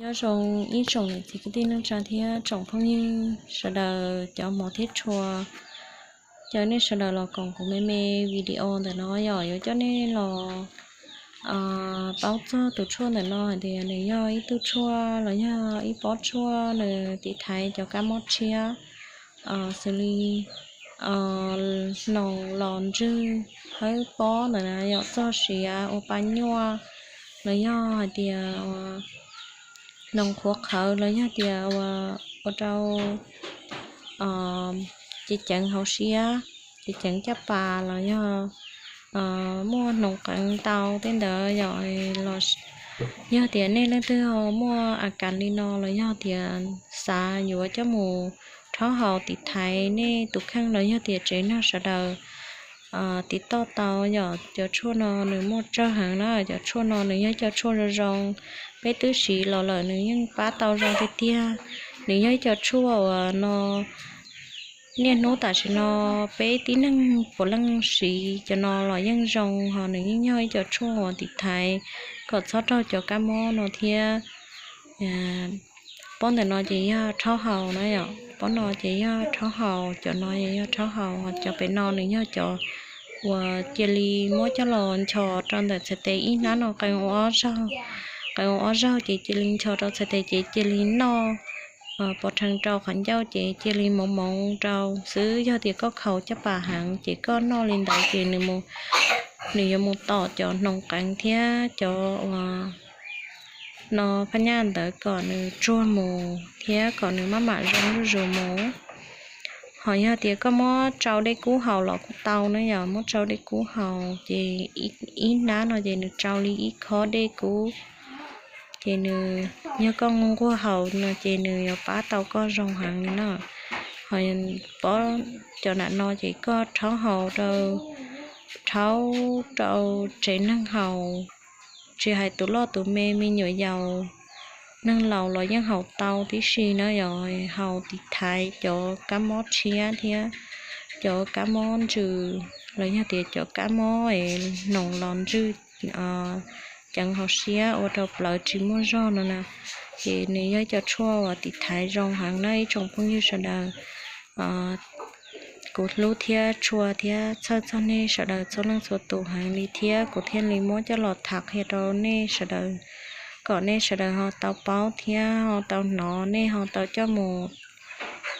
Nyob zoo ib tsoom niam txiv kwv tij neej tsa thiab tsoom phooj ywg sawv daws cov hmov thiab tshua. Caw nej sawv daws los koom kuv me me video ntawm no yom, yuav coj nej los paub txog tus tshuaj ntawm no hais tias nws yog ib tug tshuaj los yog ib pob tshuaj nws tiv thaiv cov kab mob tshiab, xws li hnoos los ntswg, hawb pob ntawm no yom, txog siav ua pa nyuaj, los yog hais tias hnoos qhuav qhawv los yog tias ua rau cev ceev hauv siab, cev ceev caj pas los yog muaj hnoos qeev ntau tej ntawd yom. Yog tias nej leej twg ho muaj a kas li no los yog tias xav yuav coj mus rhaub haus tiv thaiv nej tus kheej los yog tias tsev neeg sawv daws tiv toj tau yom. Cov tshuaj no nws muaj tsawg heev na, cov tshuaj no nws yog cov tshuaj zoo zoo, peb twb siv los lawm nws yeej pab tau zoo tiag tiag. Nws yog ib co tshuaj uas no niaj hnub tam sim no peb tib neeg puav leej siv cov no los yeej zoo, ho nws yeej yog ib co tshuaj uas tiv thaiv kom txhob raug cov kab mob no thiab. Pob ntawm no ces yog rhaub haus na yom, pob no ces yog rhaub haus, cov no ces yog rhaub haus, ho cov pem no nws yog cov uas cia li muab coj los nchos rau ntawm txhais tes ib hnab no qee ua ob zaug, qee ua ob zaug ces cia li nchos rau txhais tes ces cia li noj pov rhees rau qhov ncauj ces cia li moov moov rau xwb. Yog tias koj khaus caj pas heev ces koj noj li ntawd ces nws yuav mus tom cov hnoos qeev thiab cov uas no phab nyaj ntawd kom nws tsuag mus thiab kom nws maj mam zoo zuj zus mus. Ho yog tias koj muab tsau dej kub haus los kuj tau na yom, muab tsau dej kub haus ces ib hnab no ces nws tsau li ib khob dej kub. Ces nws, yog koj nquag haus no ces nws yuav pab tau koj zoo heev li na. Ho pob cov nram no ces koj rhaub haus rau, rhaub rau tsev neeg haus, tsis hais tus loj tus me, me nyuam yaus, neeg laus los yeej haus tau tib si na yom. Haus tiv thaiv cov kab mob tshiab thiab cov kab mob ntsws los yog tias cov kab mob hnoos los ntswg ceev hauv siab ua rau plawv tsis muaj zog no na, ces nws yog ib co tshuaj uas tiv thaiv zoo heev na ib tsoom phooj ywg sawv daws. Kuv hlub thiab tshua thiab txhawj txog nej sawv daws txhua leej txhua tus heev li thiab kuv thiaj li muab coj los tham qhia rau nej sawv daws kom nej sawv daws ho tau paub thiab ho tau hnov, nej ho tau coj mus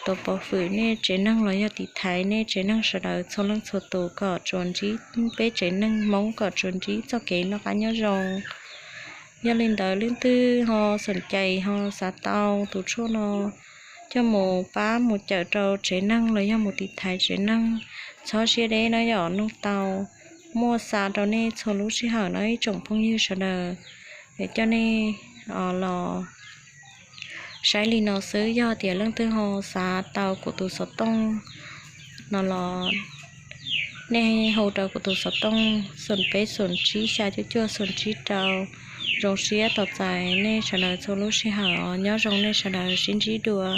tua pov hwm nej tsev neeg los yog tiv thaiv nej tsev neeg sawv daws txhua leej txhua tus kom tsuas ntsib, peb tsev neeg Hmoob kom tsuas ntsib txoj kev noj qab nyob zoo. Yog li ntawd leej twg ho xoom cai ho xav tau tus tshuaj no coj mus pab mus cawm rau tsev neeg los yog mus tiv thaiv tsev neeg, txhob siab deb na yom, nug tau, muaj xa rau nej txhua lub sij hawm no ib tsoom phooj ywg sawv daws. Es coj nej los saib li no xwb, yog tias leej twg ho xav tau kuv tus xov tooj no los nej hu rau kuv tus xov tooj xoom peb xoom tsib xya cuaj cuaj xoom tsib rau. Zoo siab tos txais nej sawv daws txhua lub sij hawm os, nyob zoo nej sawv daws, sib ntsib dua.